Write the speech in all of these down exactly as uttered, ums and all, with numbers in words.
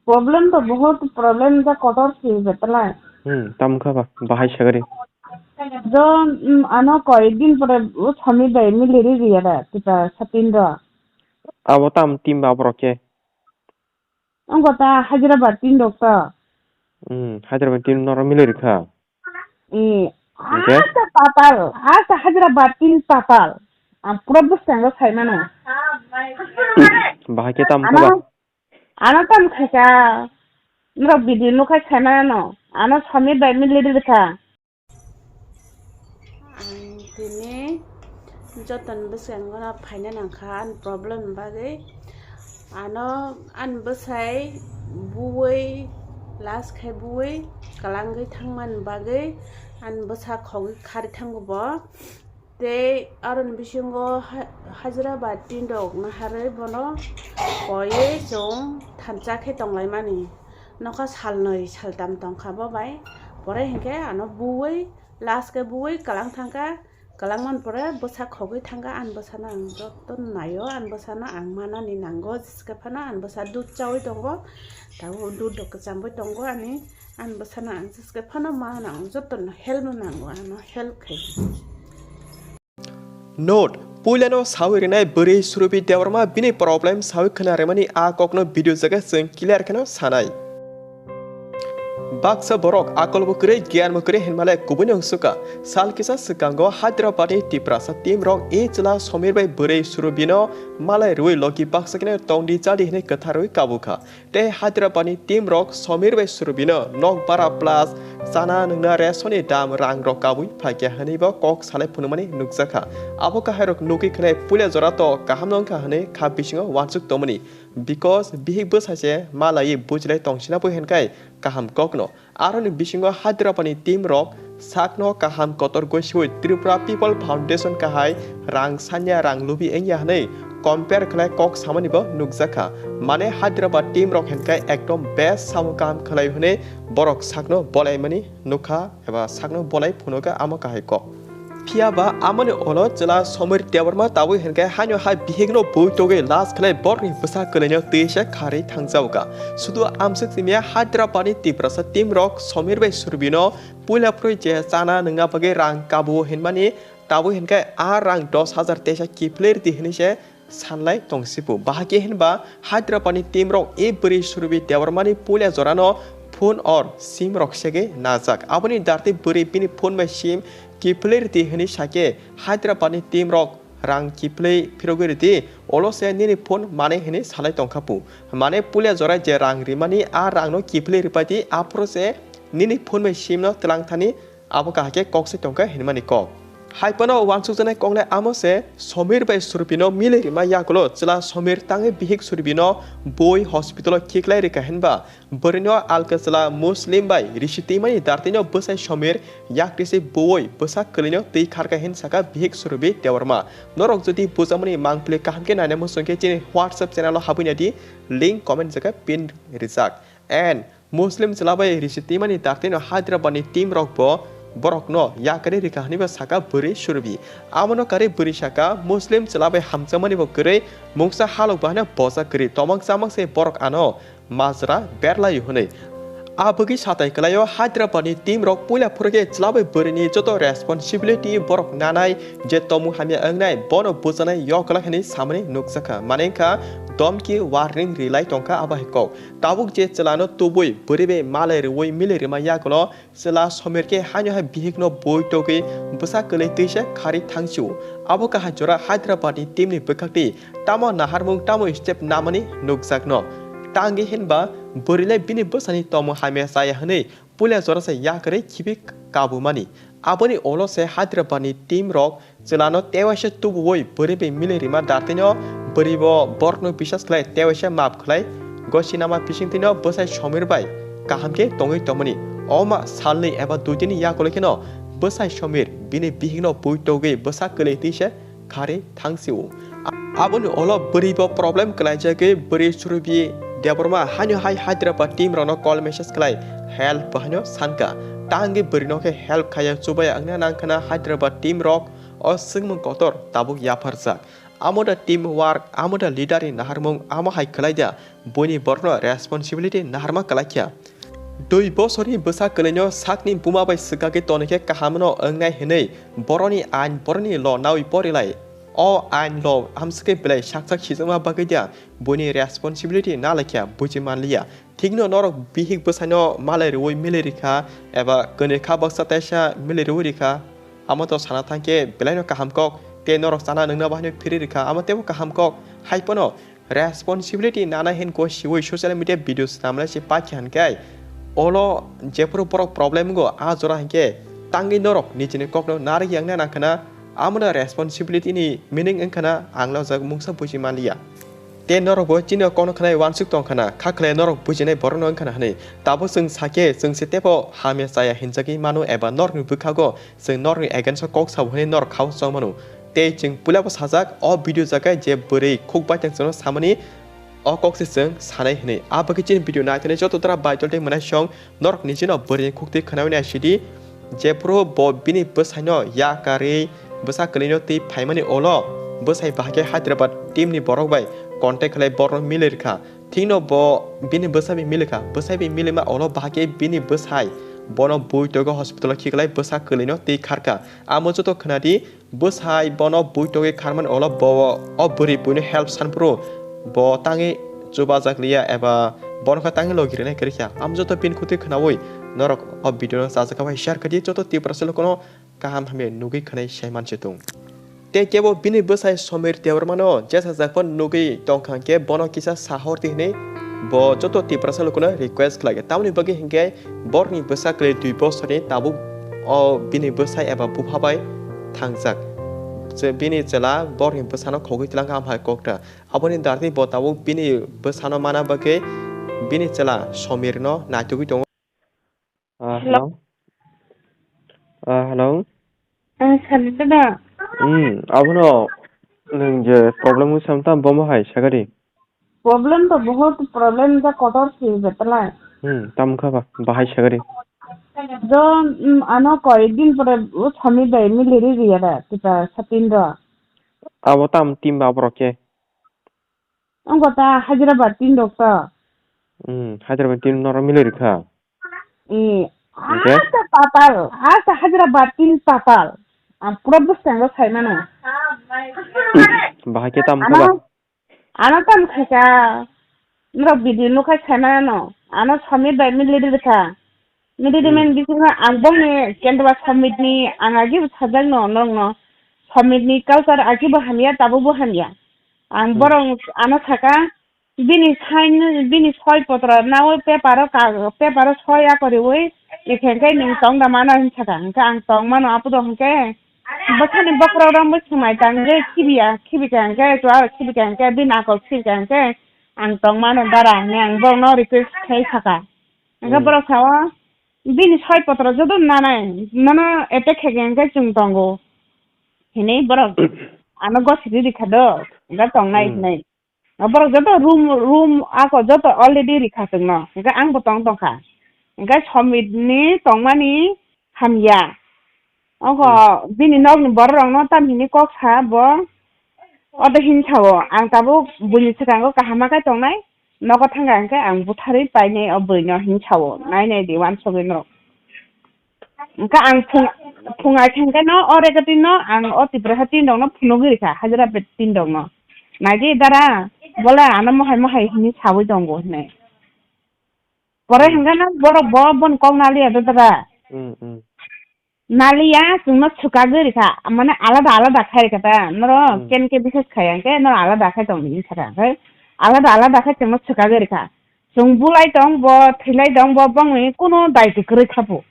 Problem to bahut problem da kotor si betalai. Hmm, tam kha ba, bahai sagari. Jo, mm, ano koyek din pore o Sami bai mili ri riya da, tipa satin ro. Abo tam team ba borok ke. Ang kota Hyderabad team rok to. Hmm, Hyderabad team noro mili ri kha. Eh, Oke. Asa patal, asa Hyderabad team patal. Ang pura bwskango sai mano. Bahai ke tam Ano, kha ba? Ano tam khaika. Norok video nukha sai mano. Ano Sami bai mili ri kha. Ang tini joton bwskango no phaina nangkha ani problem ni bagwi. Ano ani bwsai buwi last khai buwi kwlangwi thangmani bagwi ani bwsa khogwi khari thango bo. Tei aroni bisingo ha-, hajira ba tin rok naharwi bono koiwi chwng thansa khe tonglaimani. Nokha salnwi saltam tongkha bo bai. Pore hinkhe ano buwi last khe buwi kwlang thangkha. Kwlangmani pore bwsa khogwi thangkha, ani bwsano ang joto naio, ani bwsano ang manani nango, jiske phano ani bwsa dud chawi tongo, tabuk dud rok kwchangwi tongo ani, ani bwsano ang jiske phano manani ang joto help no nango, ano help khai. Note, puilano sawi rinai bwrwi Surubi Debbarma bini problem sawi khna rimani a kokno video jaga chwng clear kheno sanai. Baksa borok akolbo kwrwi, giyanbo kwrwi hinmale kubuni wngsuka. Sal kisa swkango Hyderabadni Tiprasa team rok e chwla Somir bai bwrwi Surubino malai rwi logi baksa khe tongdi chadi hinwi kwtharwi kabukha. Tei Hyderabadni team rok Somir bai Surubino nok bara plus chana nwngna rationi dam rang rok kabui phaikha hinwi bo kok salai phunukmani nukjakha. Abo kahairok nugwi khwnai puila jora to kaham wngkha hinwi kha bisingo wansuk tongmani. Because bihik bwsa se malaiwi bujilai tongsina bo hinkai kaham kokno. Aroni bisingo Hyderabadni team rok sakno kaham kotor gosiwi Tripura People Foundation kahai rang sanya rang lubi wngya hinwi compare khlai kok samani bo nukjakha. Mane Hyderabad team rok hinkai ekdom best samo kaham khlai hinwi borok sakno bolaimani nukha eba sakno bolai phunukha amo kahai kok. Phiya ba amoni ulo chwla Somir Debbarma tabwi hinkhe haino hai bihikno bui togwi last khlai borokni bwsa kwlaino twi se kharwi thangjaokha. Sudu amswk simiya Hyderabadni Tiprasa team rok Somir bai Surbino puila phurwi je chana nwngna bagwi rang kabuo hinmani tabwi hinkhe a rang dos hajar teisa kiphilwi rwdi hinwi se sanlai tongsibu. Bahai khe hinba Hyderabadni team rok e bwrwi Surbi Debbarmani puila jorano phone or sim rok segwi najak. Aboni dartwi bwrwi bini phone bai sim kiphilwi rwdi hinwi sakhe Hyderabadni team rok rang kiphilwi phirogwi rwdi, olo se nini phone manwi hinwi salai tongkha pu. Mane puila jora je rang rimani a rangno kiphilwi rwpaidi aphuru se nini phone bai sim no twlang thani abo kahai khe kok se tongkha hinmani kok. Hai phano wansukjaknai koknai amo se Somir bai Surbino mili rima yagulo chwla Somir tangwi bihik Surbino bui hospital o khiklai rikha hinba bwrwino alka chwla Muslim bai risi twimani dartwino bwsai Somir yaktwi se bui bwsa kwlwino twi kharkha hin saka bihik Surbi Debbarma. Norok jodi bujamani mangpili kaham khe naina muchung khe chini WhatsApp channel o habwi naidi, link comment jaga pin rijak. And Muslim chwla bai risi twimani dartwino Hyderabad ni team rok bo borokno yakarwi rikha hwnwi bo saka bwrwi Surbi. Abono karwi bwrwi saka Muslim chwla bai hamjakmani bo kwrwi mungsa halok bo hano bosa kwrwi tomok chamok se borok ano majra berlaio hwnwi. A bwgwi satai kwlaio Hyderabad ni team rok puila phuru khe chwla bai bwrwi ni joto responsibility borok nanai je tomung hamya wngnai bono bwchanai yok kwlak hwnwi samani nukjakha. Mane wngkha domki warning rilai tongkha abo hai kok. Tabuk je chwlano tubui bwrwi bai malai rwui mili rima yagulo chwla Somir khe haino hai bihikno bui togwi bwsa kwlwi twisa kharwi thangsio. Abo kahai jora Hyderabad ni team ni bwkhakti tamo naharmung tamo step namani nukjakno. Tangwi hinba bwrwilai bini bwsani tomung hamya chaya hwnwi puila jorasa yakarwi khibi kabumani. Aboni ulo se Hyderabad ni team rok chwlano tewaisa tubuwi bwrwi bai mili rima dartwino bwrwi bo borokno bisas khlai tewaisa map khlai gosinama bisingtwino bwsai Somir bai kaham khe tongwi tongmani. Oma salni eba duidini yagulo kheno bwsai Somir bini bihikno bui togwi bwsa kwlwi twise kharwi thangsio. Aboni ulo bwrwi bo problem kwlaijagwi bwrwi Surubi Debbarma haino hai Hyderabad team rokno call message khlai help bo haino sankha. Tangwi bwrwino khe help khaiya chubaya wngna nangkhana Hyderabad team rok o swngmung kotor tabuk yapharjak. Amo da team work, amo da leader ni naharmung, amo hai khwlai da buini borokno responsibility naharma kwlai kha. Dui bosorni bwsa kwlaino sakni buma bai swkagwi tonikhe kahamno wngnai hwnwi boroni ain, boroni law nawi porilai. O ain law hamswkhe belai sak sak sijakma bagwi da buini responsibility nalaikha buji manliya. Thikno norok bihik bwsaino malai rwui milwi rikha eba kwnwi kha baksa taisa milwi rwui rikha. Amo to sana thangkhe belaino kaham kok, tei norok chana nwngna bahaino phiri rikha, amo teibo kaham kok. Hai phano responsibility nana hin ko siwi social media video swnamlai se paikha hinkhe, olo jephuru borok problem wngo, a jora hinkhe tangwi norok nijini kokno narwk yakna nangkhana, amo da responsibility ni meaning wngkhana ang lojak mungsa buji manliya. Tei norokbo chini kokno khwnai uansuk tongkhana, kha khwlai norok bujinai borokno wngkhana hwnwi. Tabuk chwng sakhe, chwng se teibo hamya chaya hinjagwi mano eba norokni bwkhago chwng norokni against o kok sabo hwnwi norok khao chong mano. Tei chwng puilabo sajak, o video jaga je bwrwi khuk baithang chwngno samani, o kok se chwng sanai hwnwi. A bagwi chini video naithani joto dara baitol tei mwnaisong norok nijino bwrwini khuktwi khwnawi naisidi. Jephuru bo bini bwsaino yakarwi bwsa kwlwino twi phaimani ulo bwsai bahai khe Hyderabad team ni borok bai contact khlai borokno milwi rwkha. Thikno bo bini bwsai bai milwi kha. Bwsai bai milwima ulo bahai khe bini bwsai bono buitogo hospital o khiklai bwsa kwlwino twi kharkha. Amo joto khwnadi. Bwsai bono buitogwi kharmani ulo bo o bwrwi buino help san phuru bo tangwi chubajak liya eba bono khe tangwi logi rwnai kwrwi kha. Amo joto bini khuktwi khwnawi norok o video no chajak kha bai share kha di joto Tiprasa lukuno kaham hamya nugwi khwnai sai mansi tung. Tei kebo bini bwsai Somir Debbarmano jesajak phano nugwi tongkha hwnkhe bono kisa sahor di hwnwi bo joto Tiprasa lukuno request khlai kha. Tamoni bagwi hwnkhe borokni bwsa kwlwi dui bosorni tabuk o bini bwsai eba bupha bai thangjak. Je bini chwla borokni bwsano khogwi twlang kha amhai kokta. Aboni darni bo tabuk bini bwsano mana bagwi bini chwla Somirno naitugwi tongo. Ah, hello. Hello. Ah, hello. Eh, sir, da. Hmm, abono nwng je problem wi sam tam bomo hai sagadi. Problem to bahut problem da kotor si betala. Hmm, tam kha ba, bahai sagadi. Do, mm, ano koi din pore o sami bai mi liri riya da, kita satin do. Abo tam team ba borok ke. Ang kota Hyderabad tin dokta. Hmm, Hyderabad tin noro miliri kha. Eh, hingke? Asa patal, asa Hyderabad tin patal. Ang pura bwskango saimano. Bahai ke tam ano, kha ba? Ano tam khaika. Norok video nukha saimano. Ano Samir bai miliri kha. Miliri men bisingo ang bongni kendwa Samir ni ang agi sajak no norok no. Samir ni culture agi bo hamya, tabuk bo hamya. Ang borok ano saka, bini sign, bini soi potro nawi paper o ka-, paper o soi ya koriwi, ikhe khe nwng tong da mano hin saka, hwnkhe ang tong mano apodo hwnkhe, bwkhani bokhorok rok mui swmai tangwi khibiya, khibi kha hwnkhe, chuwaro khibi kha hwnkhe, bini akol khibi kha hwnkhe, ang tong mano dara hwnwi ang borokno request khai saka. Hwnkhe borok sao, bini soi potro joto nanai, nono attack khe kha hwnkhe chwng tongo, hinwi borok ano gosiri rikha do, hwnkhe tongnai hinwi. Borok joto room, room ako joto already rikha chwngno. Hwnkhe ang bo tong tongkha. Hwnkhe Somir ni tongmani hamya. Oko bini nokni borok rokno tam hini kok sa bo. Oto hin sao. Ang tabuk buini swkango kaham khe tongnai. Nogo thangkha hwnkhe ang butharwi painai o bwrwino hin sao. Nai nai di uansugwi norok. Hwnkhe ang phung, phung ai khe hwnkhe no o record no ang o Tiprasa tin rok no phunugwi rikha, Hyderabad tin rok no. Naidi dara, bole ano mohai mohai hinwi sawi tongo hinwi. Pore hwnkhe no borok bo boni kok naliya do dara. Hmm, hmm. Naliya chwngno swkagwi rikha, mane alada alada khai rikha ta. Norok ken ke bises khaiya hwnkhe norok alada khai tong hinwi sakha hwnkhe alada alada khai chwngno swkagwi rikha. Chwng bulai tong bo, thwilai tong bo, bongni kuno daiti kwrwi kha bo.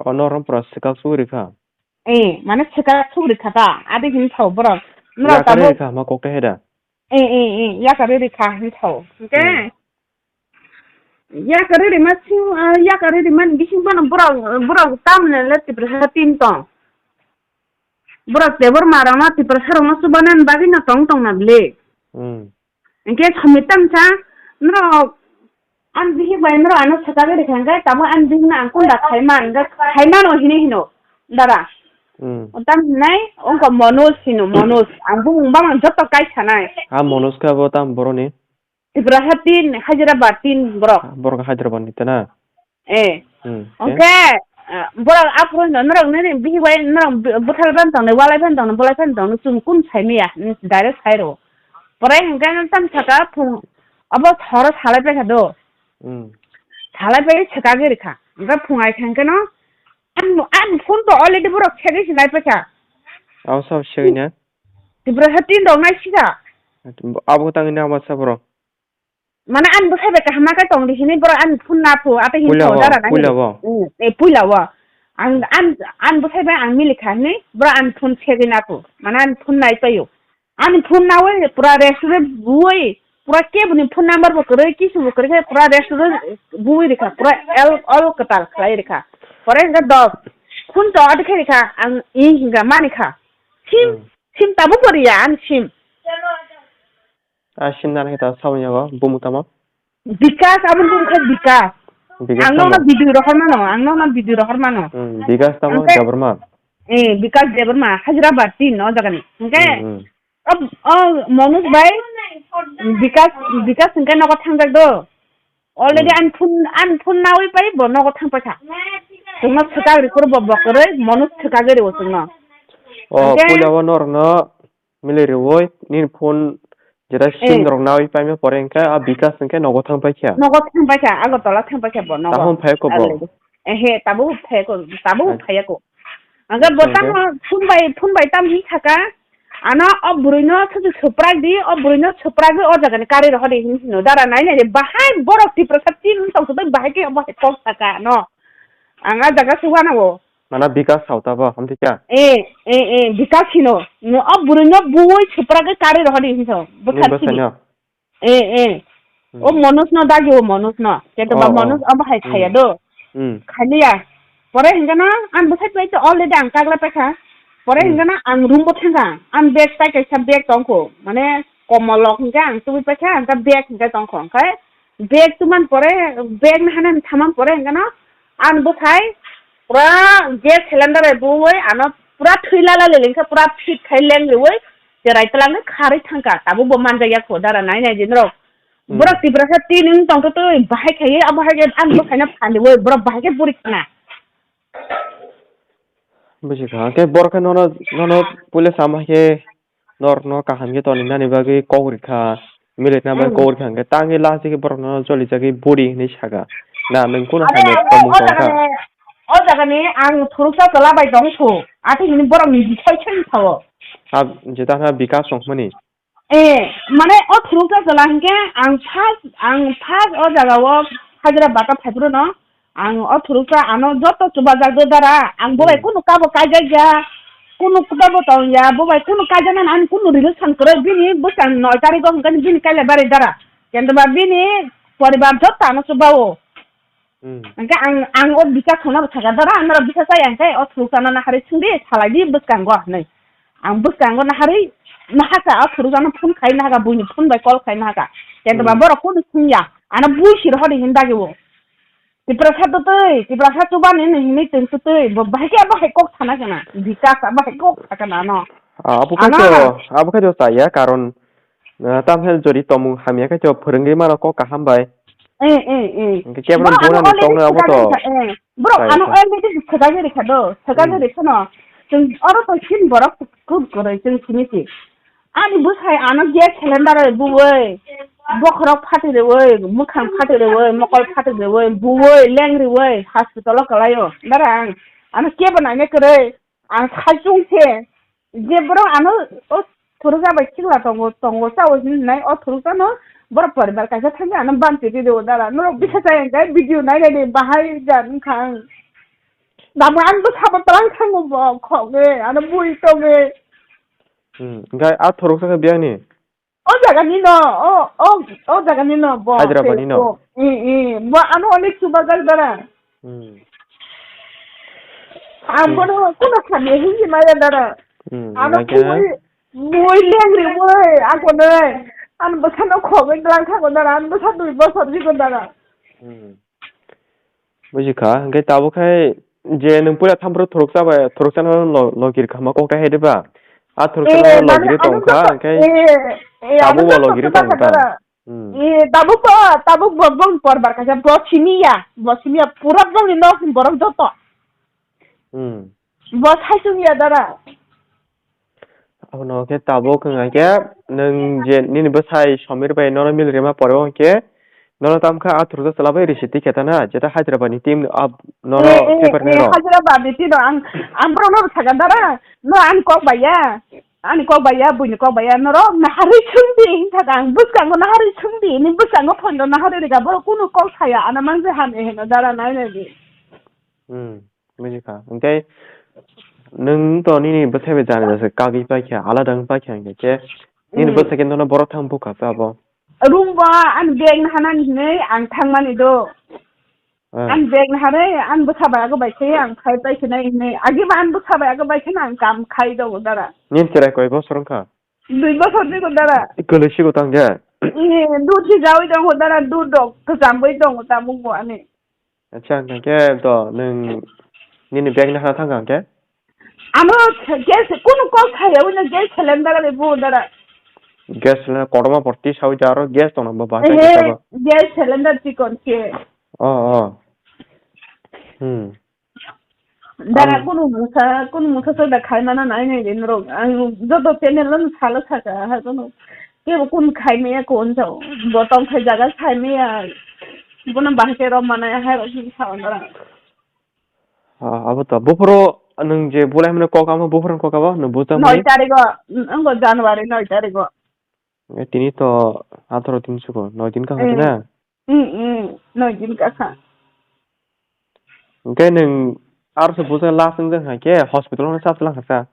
O norok pura swkak sugwi rikha. Eh, mane swkak sugwi rikha ta, adi hin sao borok. Norok yakarwi tabuk rikha ma kok ta heda. Eh, eh, eh, yakarwi rikha hin sao. Hwnkhe yakarwi rima sing, ah, yakarwi rima ni bising phano borok, borok tamni le Tiprasa tin tong. Borok Debbarma rokno Tiprasa rokno chubanani bagwi no tong tong na bile. Hmm. Hwnkhe Somir tamsa, norok ani bihik bai norok ano swkagwi rikha hwnkhe tamo ani bihikno ang kunda khaiman, hwnkhe khaimano hinwi hino dara. Hmm. O tam hinai, ongko Manoj hino, Manoj. Ang bumung bamang joto kai sanai. Ha, Manoj khe abo tam boroni? Tiprasa tin, Hyderabad tin borok. Borok Hyderabad ni tena? Eh. Hmm, Oke, ah, borok aphuru no norok nini bihi bai norok bi-, buthar ban tong, walai ban tong, bolai ban tong, chwng kun sai miya, direct sai ro. Pore hingke tam saka phung, abo thoro salai paikha do. Hmm. Salai pai saka giri kha. Hingke phung ai thangke no, an, an phone to already borok segwi sinai paikha. Abo sabo segwi na? Tiprasa tin rok nai sika. Abo tangwi na abo sa borok. Mane ani bwsai bai kaham ma khe tong di hini borok ani phone na phu, ate hini Puila thong wo, dara na puila hini. Wo. Mm, eh, puila wo. Ang, an, ani bwsai bai ang mili kha hini, borok ani phone segwi na phu. Mane ani phone nai paio. Ani phone nawi pura restaurant bui, pura keboni phone number bo kwrwi, kisu bo kwrwi khe pura restaurant bui rikha, pura all, all kwtal khlai rikha. Pore hingkhe dos. Phone to adi khe rikha, ang i hingka mani kha. Sim, Hmm. sim tabuk bo riya, ani sim. A sim nana khe ta saboni yago, bumu tamo? Bikas, aboni bumu khe Bikas. Bikas Ang nokno tamo? Video rohor mano, ang nokno video rohor mano. Hmm, Bikas tamo Angkhe Debbarma? Eh, Bikas Debbarma, Hyderabad tin o jagani. Hingkhe Hmm, hmm. o, o Manoj bai Bikas, Bikas hingkhe nogo thangjak do. Already Hmm. an phone, an phone nawi pai bo nogo thang paikha. Chwngno swkak ri kuru bo bokwrwi, Manoj swkak ri o chwngno. O, Hingkhe puila o norokno Milai rwui nini phone jeta Eh. sim rok nawi paima pore hwnkhe a Bikas hwnkhe nogo thang paikha. Nogo thang paikha, Agartala thang paikha bo nogo. Tahon phai ko bo? Already. Ehe, tabuk phai ko, tabuk Ai. phai ko. Angkhe bo Hwnkhe? Tamo phone bai, phone bai tam hi saka, ano o bwrwino sudu suprak di, o bwrwino suprak di, o jagani kari rohor di hin sino dara nai nai di, bahai borok Tiprasa tin tong sudai bahai khe bahai kok saka no. Ang a jaga se wanao. Mana Bikas sauta bo, hamti kya? Eh, eh, eh, Bikas hino. No, o bwrwino buwi supragwi karwi rohordi hinso. Ni Bwthar bwsai sidi. No? Eh, eh. Hmm. O Manoj no dagi o Manoj no. Keto ba Oh, oh. Manoj abo hai Hmm. Khaya do. Hmm. Khaliya. Pore hingana ang bwsai pai to already ang kagla paikha. Pore Hmm. Hingana ang room bo thangkha. Ang bag tai kaisa bag tongkho. Mane komolok hingka ang tubui paikha, ang bag hingka tongkho. Hingkai bag tuman pore, bag na hanan thaman pore hingkano, an bwkhai pura gas cylinder bai buwi ano pura thwi lala lelengkha, pura fit khai leng riwi cherai twlang khe kharwi thangkha. Tabuk bo manjak ya kho dara nai nai din rok. Hmm. Borok Tiprasa tini wng tong twi bahai khai abo hai khe an bwkhaino phaliwi borok bahai khe buri khna. Buji kha. Khe borok khe nono, nono puila sama khe Norokno kaham khe toni nani bagwi kok rikha, militna bagwi Mm. Kok rikha hwnkhe tangwi last khe borokno jolijagwi buri hinwi sakha. Na nwng kunu Are hamya ang tongmung o tongkha? Jagani, o jagani ang thuruksa chwla bai tongkhu. Atwi hwnwi borokni bisai sai sao. Ab-, jeta wngkha Bikas tongmani. Eh, mane o thuruksa chwla hinkhe ang first, ang first o jagao Hyderabad o phaiphuru no. Ang o thuruksa ano joto chubajak do dara. Ang bo bai Hmm. Kunu kabo kaijakya, kunu kabo tongya, bo bai kunu kaijaknani ani kunu relation kwrwi. Bini bwsang noi tarigo hwnkhe bini kailai bari dara. Kendo ba bini poribar joto ano chubao. Hmm. Hwnkhe ang, ang o Bikas thangna bo sakha dara, ano Bikas chaya hwnkhe o thuruksa no naharwi swngdi, salai di bwskango hinwi. Ang bwskango naharwi nahakha, o thuruksa no phone khai nahakha, buini phone bai call khai nahakha. Kendo ba Hmm. Borok kunu swngya, ano bui siro hodi hin dagi o. Tiprasa twtwi, Tiprasa chubani hinwi twng twtwi, bo bahai khe abo hai kok sana kana, Bikas abo hai kok sakana no. Ah, abo khe ano to, abo khe to chaya, karon, ah, tamhel jori tomung hamya khe to phwrwngwi mano kok kaham bai. Eh, eh, eh. Hwnkhe kebra borok ano bonani already tongna abo to. Swkagwi rikha, eh. Borok chaya ano khe. Already swkagwi rikha do, swkagwi Hmm. Rikha no. Chwng oro to sin borok kuk kwrwi chwng sini si. Ani bwsai ano gas cylinder bai buwi, bokhorok phatwi rwi, mwkhang phatwi rwi, mokol phatwi rwi, buwi, leng rwi, hospital o kwlaio. Dara ang, ano kebo naina kwrwi, ang saichung se, je borok ano o thuruksa bai sikla tongo, tongo sao hinwi nai, o thuruksa no borok poribar kaisa thangwi ano bamchi rwi rwo dara. Norok bisa chaya hwnkhe video nai nai di, bahai ja wngkha ang. Dama ang bwsabo twlang thango bo, khogwi, ano bui tongwi. Hmm, hwnkhe a thuruksa khe biyangni? O jaga ni no, o, o, o jaga ni no bo. Hyderabad ni no? Bo, i, i, bo ano onek chubajak dara. Hmm. Ang Hmm. Bono kuno khamya hinwi maya dara. Hmm, ano hwnkhe bui, bui leng rwi bui, ang kono, ano bwsano khogwi twlang thango dara, ano bwsa dui bosor jigo dara. Hmm. Buji kha, hwnkhe tabuk khai je nwng puila thampro thoroksa bai, thoroksa no lo-, logir kha ma kok ta hai de ba? A thoroksa Eh, no mane logiri ano tong kha, joto, hwnkhe eh, eh, ano tabuk bo joto logiri kwtal tong kha ta. Dara. Hmm. Eh, tabuk bo, tabuk bo bong porbar kaisa, bo simi ya, bo simi ya, pura bongni nok ni borok joto. Hmm. Bo sai sung ya dara. Abono khe tabuk wngkha khe nwng je nini bwsai Somir bai nono mil rima pore o hwnkhe nono tamo khe a thurjak chwla bai risi tikhe ta na, jeta Hyderabad ni team no ab-, nono Eh, eh, favorite eh, nai rw. Hyderabad ni team no ang, ang borok no sakha dara, no ani kok bai ya, ani kok bai ya, buini kok bai ya, norok naharwi sung di, wngkha khe ang bwskango naharwi sung di, ni bwskango phone rw naharwi rwkha, borok kunu kok saya, ano mangse hamya hino dara nai nai di. Hmm. Buji kha. Hwnkhe nwng to nini bwsai bai jani jani se kagwi paikha, alada wng paikha hwnkhe khe nini Mm. bwsai khe nono borok thang bukha sa abo. Room bo ani bag naharnani hinwi ang thangmani do. Ah. Ani bag naharwi ani bwsa bai abo bai khe ang khai paikha nai hinwi. Agi ba ani bwsa bai abo bai kheno ang kam khai do dara. Nini chwrai koi bosor wngkha? Dui bosor ni ko dara. Kwlwi sigo tang de? Ee, dut hijawi tongo dara, dut rok kwchangwi tongo tabuk bo ani. Acha, hwnkhe to nwng nini bag nahana thangkha hwnkhe? Ano gas, kunu kok khaiya wino gas cylinder bai bu dara. Gas cylinder kotorma porti sawi ja aro gas tongna bo bahai Ehe, khe sabo. Gas cylinder chikon khe. Oh, oh. Hmm. Dara Ang kunu musa, kunu musa soda khai mana nai nai din rok. Ang joto channel no salo saka ha kunu. Kebo kun khai maya kun jao. Bo tong khai jaga khai maya. Bono bahai khe rom mana hai rok hin sa ondra. Ah, abo to. Buphuru nwng je bulai hwnwi kok amo buphuru kok abo nwng buchang Noi hwnwi? Tarigo, mm, wngkha January noi tarigo. Eh, tini to atharoh din suko, noi din kha Eh. Hati na? Mm, mm, noi din kha. Hwnkhe nwng aro se buchang last wngjakha khe hospital no sap lang kha sa?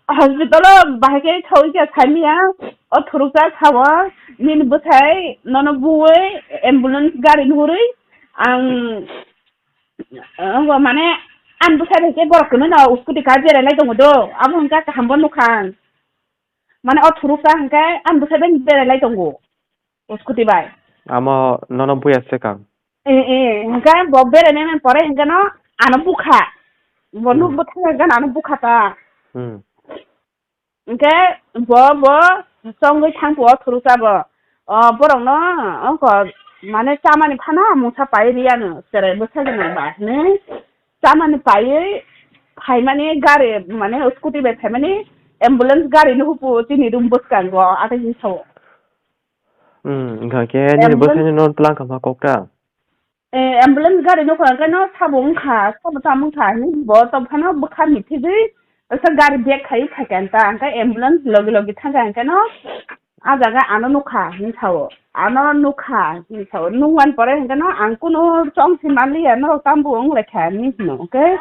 Hospital o bahai khe thawi khe saimaya, o thuruksa sao, nini bwsai nono buwi ambulance gari nuhurwi ang, ang mane ani bwsai bai khe borok kwmwi no scooty kha berai lai tongo do, abo hwnkha kaham bo nukha ang. Mane o thuruksa hwnkhe ani bwsai bai berai lai tongo. O scooty bai. Amo nono buya se kang. Eh, eh, hwnkhe bo berai nai pore hwnkhe no ano bukha. Bo nuk Hmm. Bwthai hwnkhe ano bukha ta. Hmm. Hwnkhe bo, bo chongwi thang phuo thuruksa bo. O borok no ongko mane chamani phano mungsa pai riyano cherai bwsai gwnang ba hinwi chamani paiwi phaimani gari mane scooty bai phaimani ambulance gari no hupu chini room bwskango atwi hinwi sao. Hmm, wngkha khe nini Ambulance bwsai no tlang kha ma kok ta? Eh, ambulance gari no khwlangkhe no sabo wngkha, sabo tamo wngkha hinwi bo tongphano bwkha mithigwi sa gari bag khai phaikha ta, hwnkhe ambulance logi logi thangkha hwnkhe no ah jaga ano nukha hinwi sao, ano nukha hinwi sao, nukmani pore hwnkhe no ang kunu chong se manliya, norok tambo wng laikha hinwi hino, hwnkhe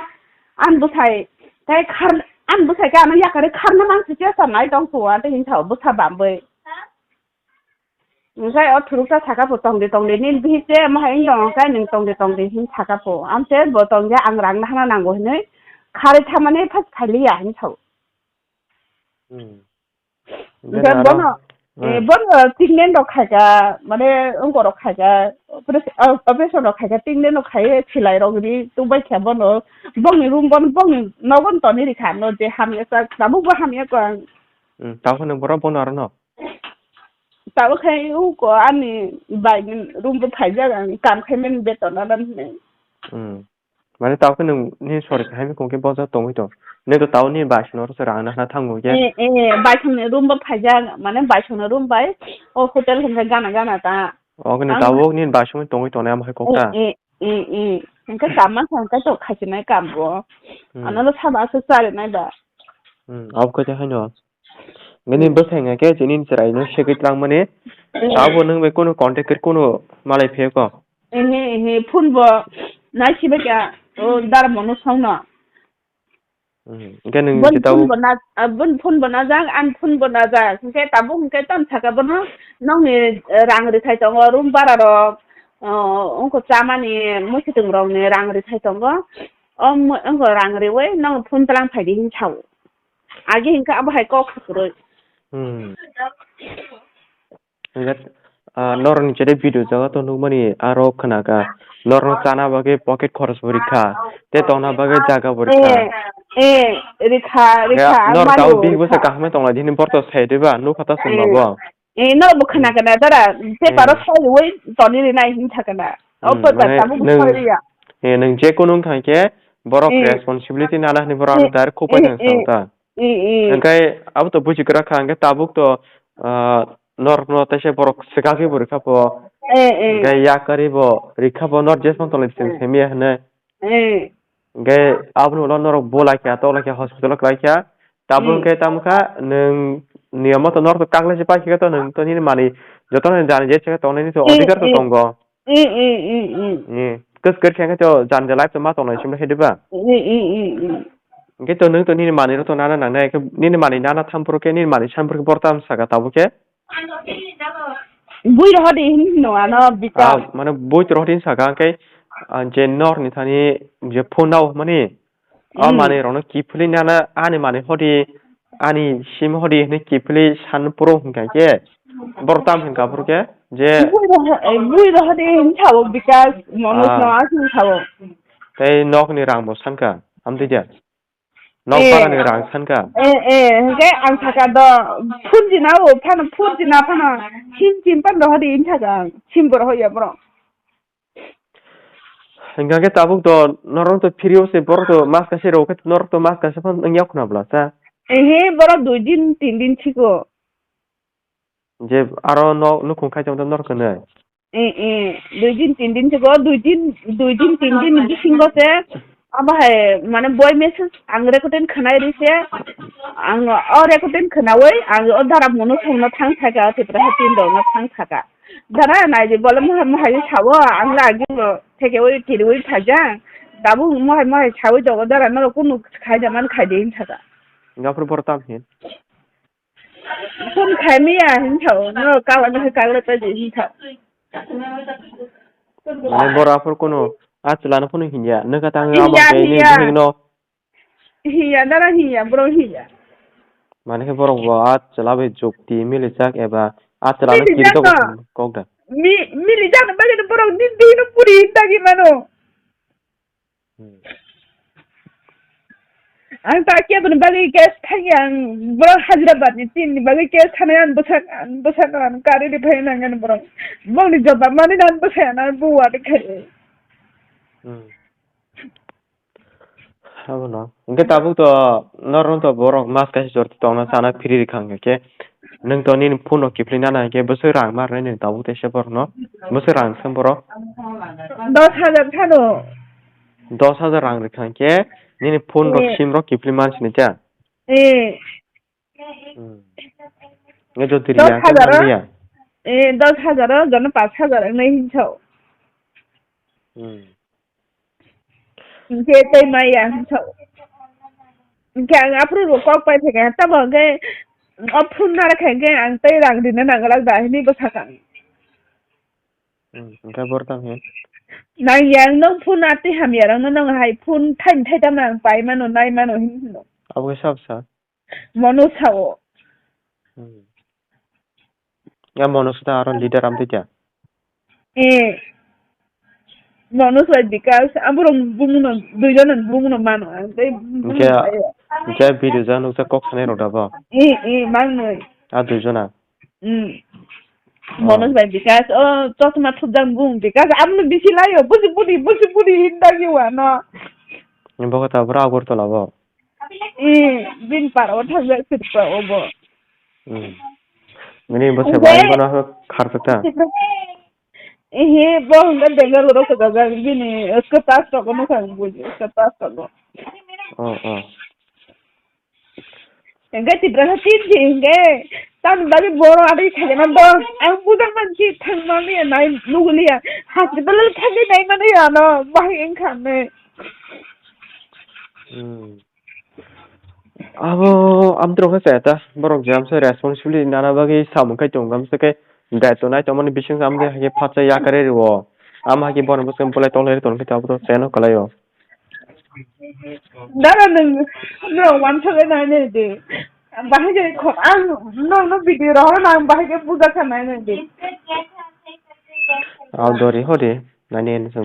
ani bwsai tei khar, ani bwsai khe ano yakarwi kharna mangsi khe sa nai tong phuo, tei hinwi sao bwsa bambwi. Hwnkhe o thuruksa saka pho, "Tongdi, tongdi, nini bihik se omo hai wng tong khe nwng tongdi, tongdi," hin saka pho. Amse bo tongya, ang rang nahana nango hinwi kharwi thamani phas khailiya hin sao. Hmm. Hwnkhe Then aro, bono, eh, ah. Bono treatment rok khaika, mane wngko rok khaika, operation, ah, operation rok khaika, treatment rok khaiwi silai rok ri tubaikhya bono, bongni room bono, bongni nogo toni rikha, no je hamya sa, tabuk bo hamya kha. Hmm, tamo hwnwi borok bono aro no? Tabuk khai uko ani bai ni room bo phaijak ang kam khai mani beton adam hinwi. Hmm. Mane tabuk nwng ni sori khai mi kongke boja tongwi tong. Nini to tabuk ni bai sino rwsa rang nahna thango khe. Eh, eh, bai song ni room bo phaijak, mane bai song ni room bai o hotel hinwi gana gana ta. Oke ni ang tabuk ni bai song tongwi tongnai amo hai kok ta. Eh, eh, eh, eh. Hwnkhe kam ma kha hwnkhe to khaisinai kam bo. Hmm. Ano no saba aswk charinai ba. Hmm, abo khe haino. Nini bwsai hwnkhe chini chwrai no segwi twlangmani. Eh. Abo nwng bai kunu contact khe kunu malai phiyokho. Ehe, ehe, phone bo nai sibai kha, o, dara mono songno. Hmm, hwnkhe nwng Bon je tabuk phone bo na, ah, bon phone bo najak, ang phone bo najak. Hwnkhe tabuk hwnkhe tam saka bono nokni, eh, rang rithai tongo, room bara rok, oh, wngkha chamani, mwsitwng rokni rang rithai tongo. O mo-, wngkha rang riwi nokni phone twlang phaidi hin sao. Agi hwnkhe abo hai kok kwrwi. Hmm. Hwnkhe ah, norokni chede video jaga to nukmani aro khwnaka. Norokno chana bagwi pocket khorosbo rikha. Tei tongna bagwi jaga bo rikha. Eh, eh, rikha, rikha, nor tau mano bini bwsa rikha. Kaham tongla dini borto sai diba nukha ta sung Eh. Bo. Eh, no bo khna kana dara, paper o Hmm. Sai rwi toni rinai hin thakana. O Hmm, paper mane tabuk nwng, sai riya. Eh, nwng je kunu wngkha khe borok Eh. Responsibility nana hinwi borok Eh, ano direct khupai eh, thang eh. Sao ta. Eh, eh. Hwnkhe abo to buji kwrak kha, hwnkhe tabuk to, ah, norokno teisa borok swkagwi bo rikha pho. Eh, eh. Hwnkhe yakarwi bo rikha pho, nor jesmang tongla bising Eh. Semiya hwnwi. Eh. Hwnkhe aboni ulo norok bo laikha, tok laikha, hospital o klaikha. Tabuk Hmm. Hwnkhe tamo kha, nwng niyom moto norok kaklaijak paikha to nwng to nini manwi jotono jani je se tongnani to Eh, odhikar to eh. Tongo. Eh, eh, eh, eh. Eh, kwskwrwi khe to jani je life to ma tongnai simle khe diba? Eh, eh, eh, eh. Hwnkhe to nwng to nini manwi rok to nana nangnai khe nini manwi nana thamphuru khe nini manwi sanphuru khe borok tamo saka tabuk khe? Bui rohor di hin hino ano bichar. Ah, mane bui rohor di saka khe, ah, je norni thani je phone nao mani, ah, Hmm. Manwi rokno kiphilwi nana ani manwi hodi, ani sim hodi hinwi kiphilwi san phuru hwnkha khe, borok tam hwnkha phuru khe je Bui rohor, eh, bui rohor di hin sao bichar, Manoj Ah. No aswk sao. Tei nokni rang bo sankha, amtwi dia. Nok Eh. Barani rang sankha. Eh, eh, hwnkhe ang saka do, phunjina o, phano phunjina phano, sim sim phano rohor di hin saka ang, sim bo rohor ya borok. Hwnkha khe tabuk to, norok to phiri o se, borok to mas kaisa rw khe, norok to mas kaisa phano wngya khuna bwla cha. Ehe, borok dui din, tin din siko. Je aro no nukhung khai tongda norok hwnwi. Eh, eh, dui din, tin din sego, dui din, dui din, tin din bisingo se, abo hai, mane, boi message ang recording khwnai ri se, ang o recording khwnaui, ang o dara mono songno thang thaka, Tipra Hati rokno thang thaka. Dara nai di, bole mohai, mohai sao, ang lagi no thekeui, kiriui phaijak, tabuk mohai, mohai saui tongo, dara norok kunu khaida man khaidi hin thaka. Ngaphuru borok tam hin. Phone khai maya hin thao, no kala no kala ta di hin thao. Mane bora phuru kono a chwla no phunu hinya, nokha tang Hinya, abo khe ni hinya. Bihik no. Hinya, dara hinya, bro hinya. Mane khe borok bo a chwla bai jukti milijak eba a chwla no Milijak kirito no. Kok da. Mi-, milijak no bagwi no borok ni bihik no puri hin tagi mano. Hmm. Ang ta keboni bagwi case thangya, ang borok Hyderabad ni team ni bagwi case thangya, ang bwsak, ang bwsak, ang kari ri phai nang ani borok. Bongni jobab mani nang bwsai ang buwa de khai. Hmm. Abono. Hwnkhe tabuk to norok to borok mas kaisa jor tongna chana phiri rikha hwnkhe. Nwng to nini phone rok kiphilwi nana hinkhe bwswk rang ma rwnai nwng tabuk teisa borokno? Bwswk rang se borok? Dos hajar phano. Dos hajar rang rwkha hinkhe nini phone rok Eh. Sim rok kiphilwi mansini ta? Eh. Hmm. Nge jodi Dos riya, hajar khe o? Riya? Eh, dos hajar o jono pash hajar wngnai hinsa o. Hmm. Hingke tei maya hinsa o. Hingke ang aphuru bo kok pai thai kha, tamo hingke o phone nara kha hingke ang tei rang rina nang glak da hinui bwsa kha. Hmm, hingke boro tamo he? Nang yang nang phone atwi hamya rang no nang hai phone thaini thaitham ang pai mano nai mano hin hino. Abo khe sab sa? Mono sao. Hmm. Ya Manoj da aro leader amtwi kya? Eh. Manoj bai Bikash, aborok bumuno, duijono bumuno mano. Ang tei bumuno Hingke, sayo. Hingke video ja nukjak kok sanai rok da bo? Eh, eh, mangnoi. A duijona? Hmm. Oh. Manoj bai Bikash, o chosma thupjak bung Bikash, abono bisi laio, busi budi, busi budi hin dagi wano. Bo khe tabra Agartala bo? Eh, bini para o thangja sirpa obo. Hmm. Bini bo se Obo bai bono kharpeta. Eh, bo hwnba Bangalore o kwchajak bini status rogo nukha ang buji, status rogo. Oh, oh. Hingke Tipra khe tin di hingke, tamni bagwi boro ari khaina bo, ang puja mansi thangmani nai nugulia, hospital thangwi nai mani ano, bahai wngkha ne. Hmm. Abo amtwrok khe chaya ta, borok je amsa responsibility nana bagwi samung khai tongo, amsa khe daitw nai tongmani bising amde hai khe phatsa yakarwi rwo. Ama hai khe bono bwskango bolai tonglairwi tongkhe abo to chayano kwlaio. Dara nwng, nwng wansugwi nai nai di. Bahai khe kho-, ang nwng no video rohor na ang bahai khe buja kha nai nai di. Outdoor ri hori, nani ani song.